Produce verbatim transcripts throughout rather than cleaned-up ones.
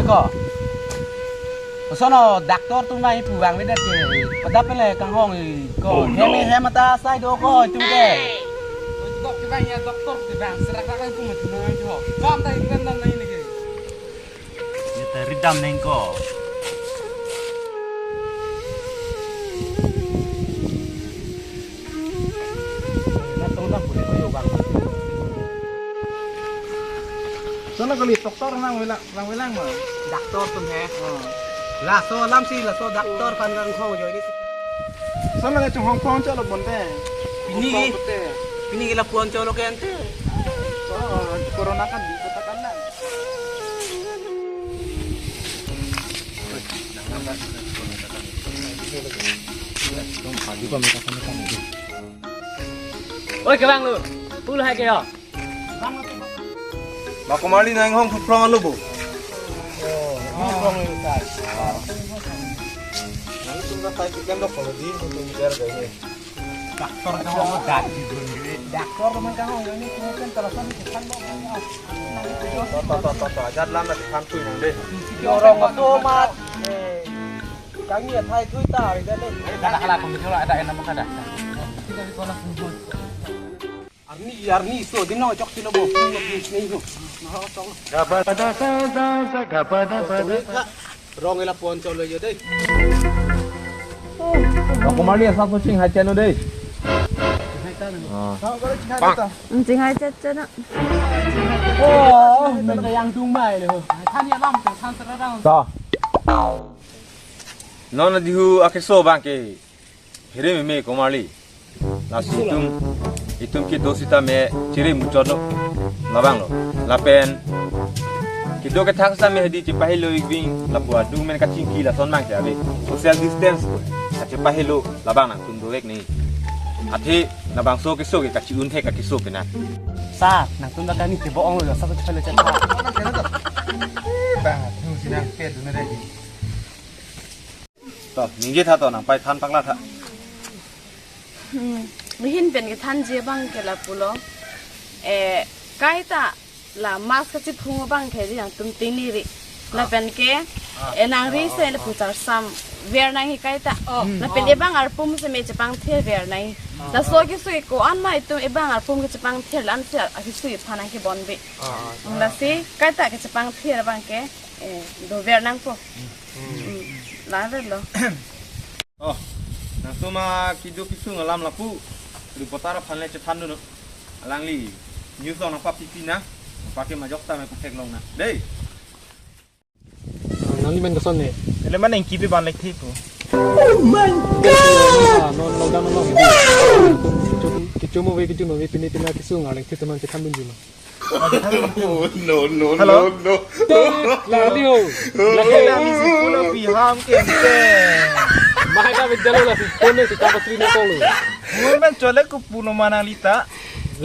Ko. Koson o doctor atum nangpu vangvedet ke. Pada pele kanghong ko. Oh, no. Hem hem ata sai do ko itum ke. Kok kevang ya doctor kevang serak rak kan pu mati nang jo. Kam ta iklan dan nang ini ke. Ita ridam neng ko. Natong dam pule ko yo bang. Sana kali doktor nang welang, nang welang ma. Doctor atum he. Oh. Laso alam si laso doctor kan nang khong jo ini. Sana nang chung hong pon chalo bonte. Ini. Hong pon bonte. Ini ke lapu-an cholo ke ante. Oh, corona kan di kota kan na. Oi, kevang lo. Pulo hai ke yo. Ma Komarli nang hong phuprong alo bo. Oh, phuprong lo ta. Nang sudah saya bikin dok kalau di untuk bicara gaya. Doctor ka hong dak di gun gini. Doctor teman ka hong ini kemungkinan telepon di depan lo. To to to to to. Ajat lam na depan tu nang deh. Orang otomat. Kami ya thai thui ta ri deh. Kada kala kami kalau ada yang nama kada. Arni arni so di no chok silo bo. Ini ini so. Gapada sa sa sa gapada pada. Rong ila pon cholo yo deh. Rong Komarli asap pusing hachan deh. Ah. Ching hai chat chat na. Oh, men yang tung mai lo. Than ya lam than serarang. To. Non dihu akeso bang ke. Here meme Komarli. Lasi itum, itum kedo sitame chiri muchot lo. Labang lo. Lapen kedo kethak sitame hedi chepahelo ikbing lapu adung men kachingki lason mang ke ave. Social distance ko. Kachepahelo labang nangtum dovek ni. Athe labangso keso ke kachi-un thek kakeso pena. Sir, nangtum dak kani tebo ong lo, sir, chepahelo chetha. Bang, tu sinang pe tu na deh. To, ningje tha to, nangpai than pakla tha. Hmm, mihin pen kethanji abang ke lapulo. Eh, kaita la mask kachiphung abang ke di nangtum tingni ri. Lapen ke, eh, nang ri se lapu charsam ver nangji kaita. Lapen ebang arpum seme chepangthir ver nangji. Laso keso ke ko-an ma itum ebang arpum ke chepangthir la-an si akeso aphan nangkebonbe. Lasi kaita ke chepangthir abang ke, eh, dover nangpo. Hmm. Hmm. Laver lo. Oh, nangtum ma kedo kesung alam lapu reporter aphan le chethan dun non. Alangli news along nangpapipi nang, nangpake majok ta me puthek long nang. Dei. Nangli men koson ne? Ele man engki pi ban lek thi pu. Oh my God! Ah, non lockdown non. Kecho mo ve kecho mo ve pini pina kesung areng thi teman chethan dunji ma. Oh, no, no, Hello? No, no. Te, la liho. La ke la mi si pulo pi ham ke te. Mahaka Vidyalaya la si phone si kapasri na kolo. Mun men chole ku puno manang lita.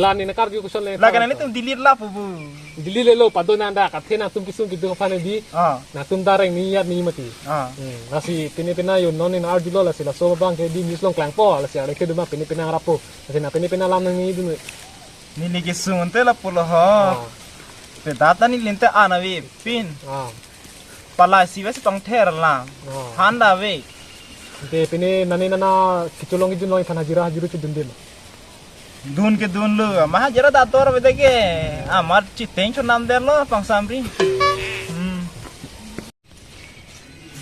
La ne nakarju koson le. La kana ni tum delete la pu bu. Delete le lo pado nanda kathe nangtum kesung kedo aphan di. Ah. Nangtum dareng ni yat ni mati. Ah. Hmm. Lasi pini pina yo non in arjulo lasi laso abang ke di news along klangpo lasi areng kedo ma pini pina rapo. Lasi nang pini pina lam nangni dun. Neli kesung ante lapulo ho. Ah. Pe data neli ante ana ve pin. Ah. Palai si ve si tongther lang. Ah. Handa ve. Ante pini nani nana kecholong kejunlong iphan hajira hajiru chedunde ma. Dun ke dun lo, ma hajira dator ve de ke. Amar chiteng chonam der lo pangsamri. Hmm.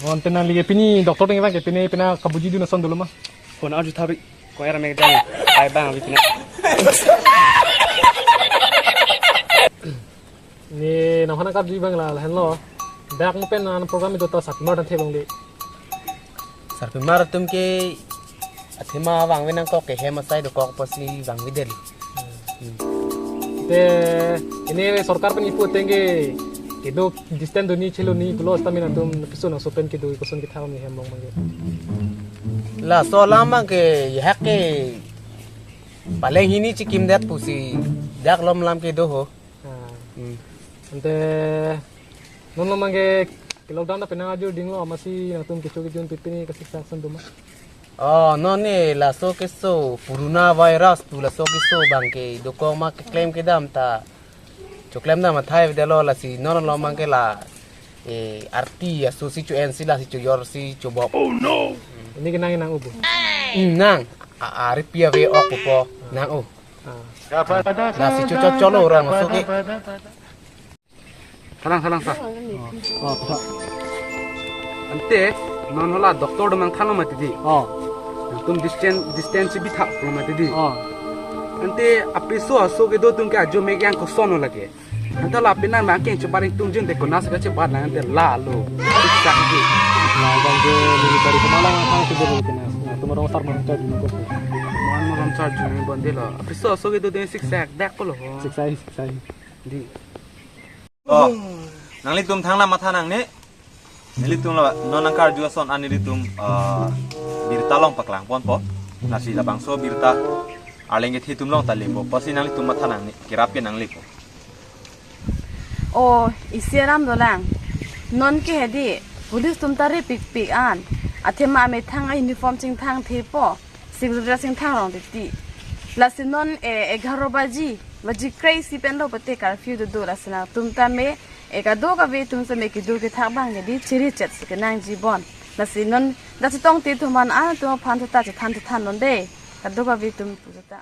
Bon, ante nangli ke pini doctor ning bang ke pini pina kabuji dun ason dolo ma. Phone arju tha ri, ko era me jang, pai bang wi pina. Ni nang hana karju bang la, lahenlo. Dak mo pen an program itu ta sat mar dan thebang di. Sarpimar atum ke athema vangve nangkok ke hem asai dokok pusi vangve det. Hmm. Te pini sorkar pen ipu ateng ke kedo distance doni cheloni pulo stamina atum keso nangso pen kedo koson ketha ni hem long mangge. Laso alam abang ke yahak ke paleng hini chikim det pusi dak lom lam kedo ho. Ah. Hmm. Ante non lo mangge ke lockdown ta penang ajur dinglo amatsi nangtum kecho kejun pi pini kasiksak ason doma. Oh, non ne laso keso puruna virus pu laso keso abang ke dokok ma keklem kedam ta. Choklem dam athai ve det lo lasi non lo abang ke la Eh, arti aso si cho-en si lasi cho-yor si chobop. Oh no. Ini kenang nang ubu. Hmm, nang. A, a, ripi ave ok pupo. Nang u. Ah. Lasi cho cho cholo orang aso ke. Salang, salang, sa. Oh, oh, sa. Ante, non hala doctor atum nangthanlo mati di. Oh. Nangtum distance, distance bithak lo mati di. Oh. Ante, apiso aso kedo atum ke ajo mek yang kosonlo lake. Ante la penang nang keng chebar ingtung jun te konat si kachebar nang ante lalo. Siksak di. Nah, bang ke military kemalang ang si dulu kena. Nah, tum rong sar mang char jun ko. Mon rong sar jun bondelo. Apiso aso kedo atum siksak dak kolo. Siksak, siksak. Di. Oh, nanglitum thanglam matha nangne. Nelitum la non nangkarju ason an nelitum, ah, birta along paklangponpo. Lasi labangso birta arleng kethe atum along ta lepo. Pusi nanglitum matha nangne, kerap ke nanglepo. O, isi alam dolang. Non ke hedi, police atum ta ripikpik an. Athema amethang a-uniform chingthangthepo. Civil dress chingthang rong titi. Lasi non, eh, egharo baji, baji kre-isi pen lo pute curfew dodo, lasi nangtum tame, eh, kadokave atum tame kedo kethak abang ke di chiri chet si kenangji bon. Lasi non dak chetongte atum an atum aphan ta chethan chethan non de. Kadokave atum pu ta.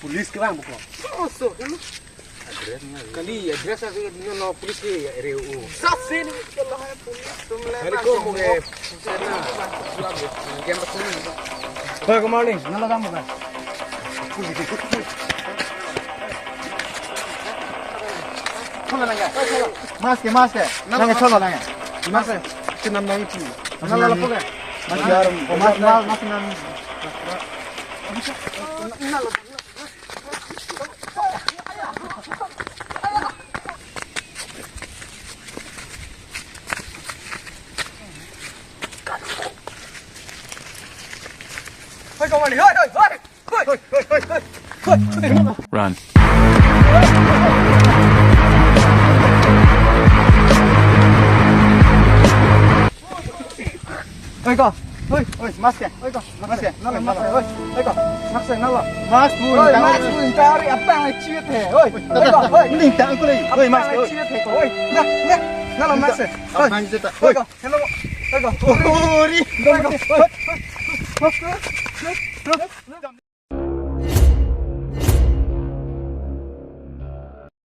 Police kelang buko. Oh, so, kan? Kali address ave no, no police ke area u. Sasi ni kalau hai police tum le. Hari ko mo ke. Game tu. Hoy, good morning. Nalo kamu kan? Cholo nangya. Mask ke, mask ke. Nangya, cholo nangya. Mask ke. Chinam nang itu. Nalo lapu ke. Mask ya. Oh, mask, mask, mask nang. Nalo. Hoi, kau mali, hoi, hoi, hoi. Run. Oi, ko. Oi, oi, mask ke. Oi, ko. Mask ke. Nalo, mask ke. Oi, oi, ko. Mask ke, nalo. Mask pun. Oi, mask pun. Tari apa yang ciut he? Oi, oi, ko. Oi. Ini tak aku lagi. Oi, mask. Apa yang ciut he, ko? Oi, nah, nah. Nalo, mask ke. Oi, oi, ko. Hello. Oi, ko. Oi, ko. Oi, ko. Oi, ko.